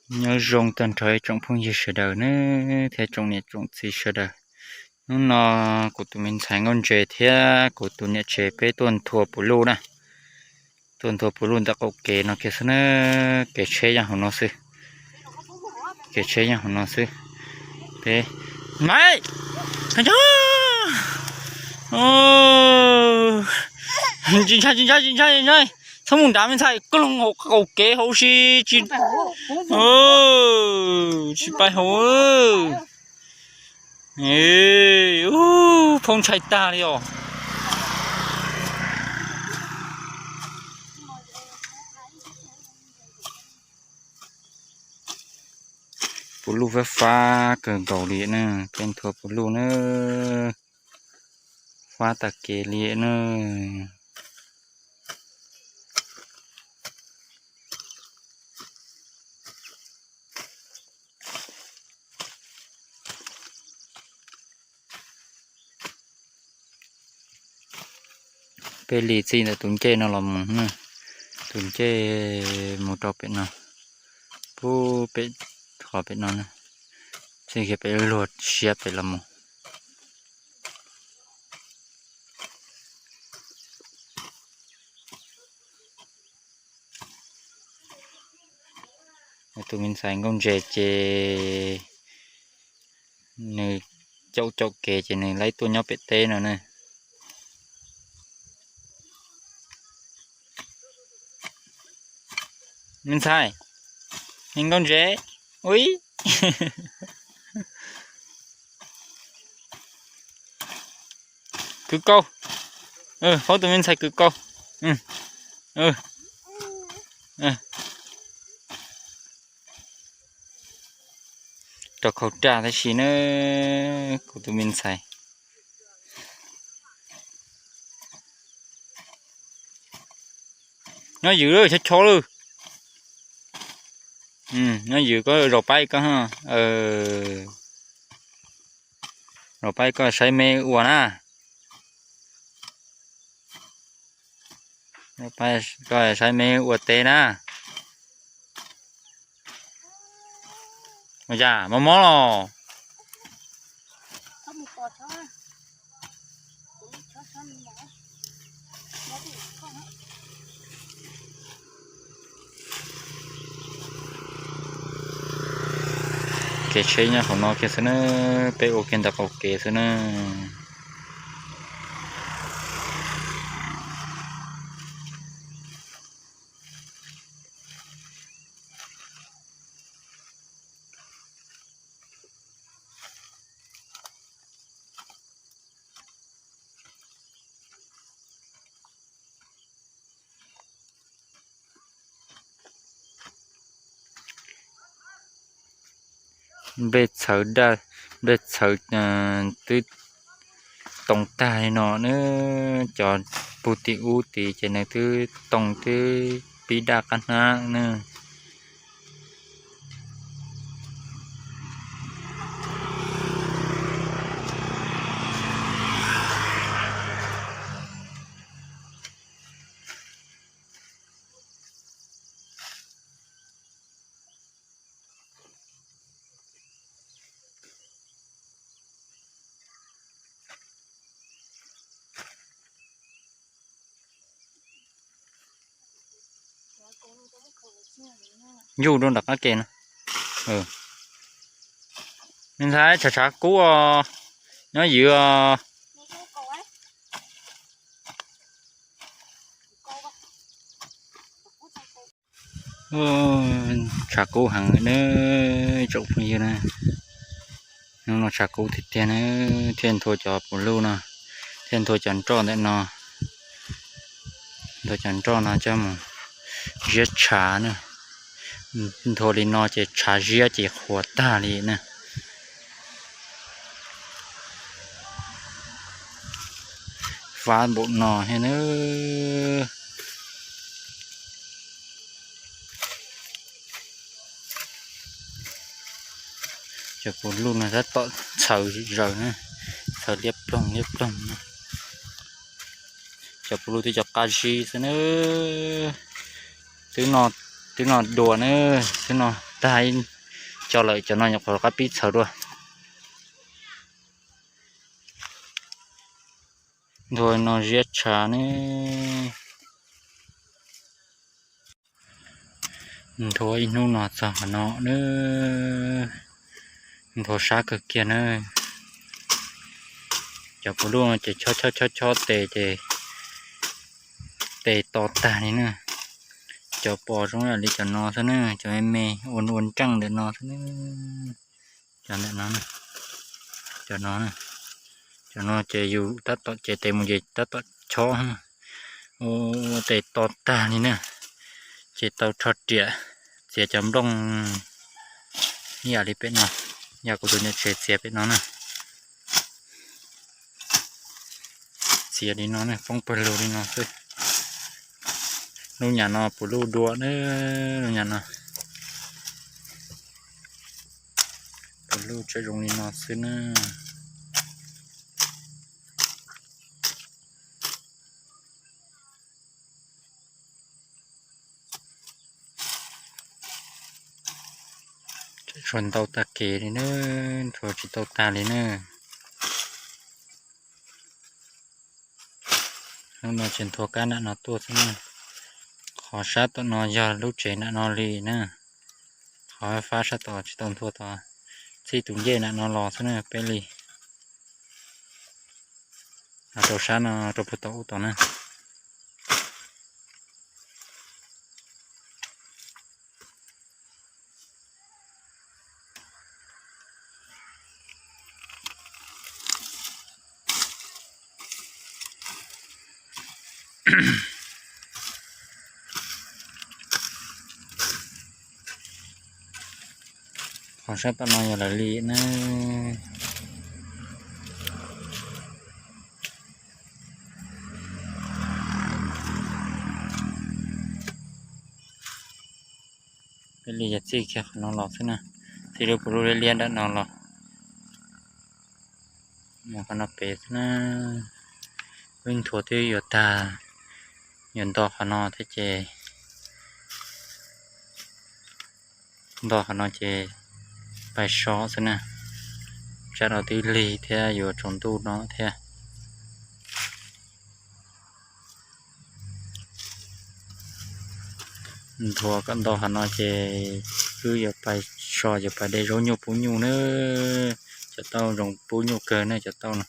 Nyob zoo tag nrho ib tsoom phooj ywg sawv daws na, thiab tsoom niam tsoom txiv sawv daws. Hnub no kuv tus me ntxhais Nkauj Ntses thiab kuv tus niam tsev peb tuaj nthua puv luj na. Tuaj nthua puv luj ntawm qaum kev no kiag xwb na, kev tsheb nyob hauv no xwb. Kev tsheb nyob hauv no xwb. Peb, Maiv, tsis ntshai, tsis ntshai, tsis ntshai, tsis ntshai. Txhob mus nrad me ntxhais, koj los qaum kev hauv si, tsis, tsis pais hauv. Ub, phob ntshai tag li os. Puv luj fab fab kawg nkaus li na, peb nthua puv luj na, fab tag kev li na. Peb li txij ntawm tus ncej no los mus, tus ncej mus rau pem no, pub pem, qhov pem no, txij kiag pem luag siab pem los mus. Tus me ntxhais Nkauj Ntses ces nws caum caum kev ces nws laib tuaj nyob pem teb no na. Me ntxhais, me Nkauj Ntses, ui, kwv kaus, paub tus me ntxhais kwv kaus. Rau khau raj tab sis na, kuv tus me ntxhais. Nyob ywm lawm, chov chov lawm. Nyob ywm, koj zaum pab koj, zaum pab koj saib me ua na. Koj saib me ua teb na. Ua cas mob mob los? Kev tsheb nyob hauv no kiag xwb na, peb ua kiag ntawm qaum kev xwb na. Nplej txhawv daj, nplej txhawv twb too tag li no na, cov pug tim ub tid ces nws twb too twb pib daj qab hnab na. Yuj rau nram qab ke no. Me ntxhais, tshav tshav kub os, nyob ywm os. Tshav kub heev na, tsoom phooj ywg na. Hnub no tshav kub tiag tiag na, thiaj nthua cov puv luj no, thiaj nthua cov nroj ntawm no. Nthua cov nroj no coj mus ziab tshav na. Nthua li no ces tshav ziab ces qhuav tag li na. Fab npaum no thiab na. Cov puv luj no tab tom txhawv zaws na, txhawv liab ploog liab ploog na. Cov puv luj twb cov qab zib xwb na. Twb no, twb no dua na, twb no. tag ib co lawm, cov no nyuam qhuav rov qab pib txhawv dua. Nthua no ziab tshav ne. Nthua ib hnub no txog qhov no na. Nthua sab kawg kiag na. Cov puv luj no ces chob chob chob chob tes ces tes to tag li na. Cov pos zoo ib yam li cov no xwb na, cov me me ua ua nreej ntawm no xwb na. Cov ntawm no, cov no, cov no ces yus tab tom cev tes mus ces tab tom chob. Ua tes to tag li na. Ces tau rho riam txiav cov nplooj ib yam li pem no, yog kuv tus niam tsev txiav pem no na. Txiav li no na, poob pawg lug li no xwb. Lub nyam no puv luj dua na, lub nyam no puv luj tseem zoo li no xwb na. Tsuas ntau tag kev li na, tsuas tsis tau tag li na. Hnub no tseem nthua kab nram no tuaj xwb na. Qhov sab tom no yog lub tsev nram no li na. Qhov fab sab tom tsis tau nthua tod, txij tus ncej nram no los xwb na peb li. Rau sab no rau puag tom ub tod na. Qhov sab tom no yog lawv li na. Peb li yog txij kiag qhov no los xwb na, txij lub puv luj liab liab nram no los. Qhov no pem xwb na, wb nthuav twb yuav tag, yuav nto qhov no thiab ces nto qhov no ces pais so xwb na. Tsam no twb lig thiab yuav tsaus ntuj no thiab. Nthuav kom nto qhov no ces wb yuav pais so, yuav pais de zaub nyuj pub nyuj na. Cov tauj zoo pub nyuj kawg na, cov tauj no.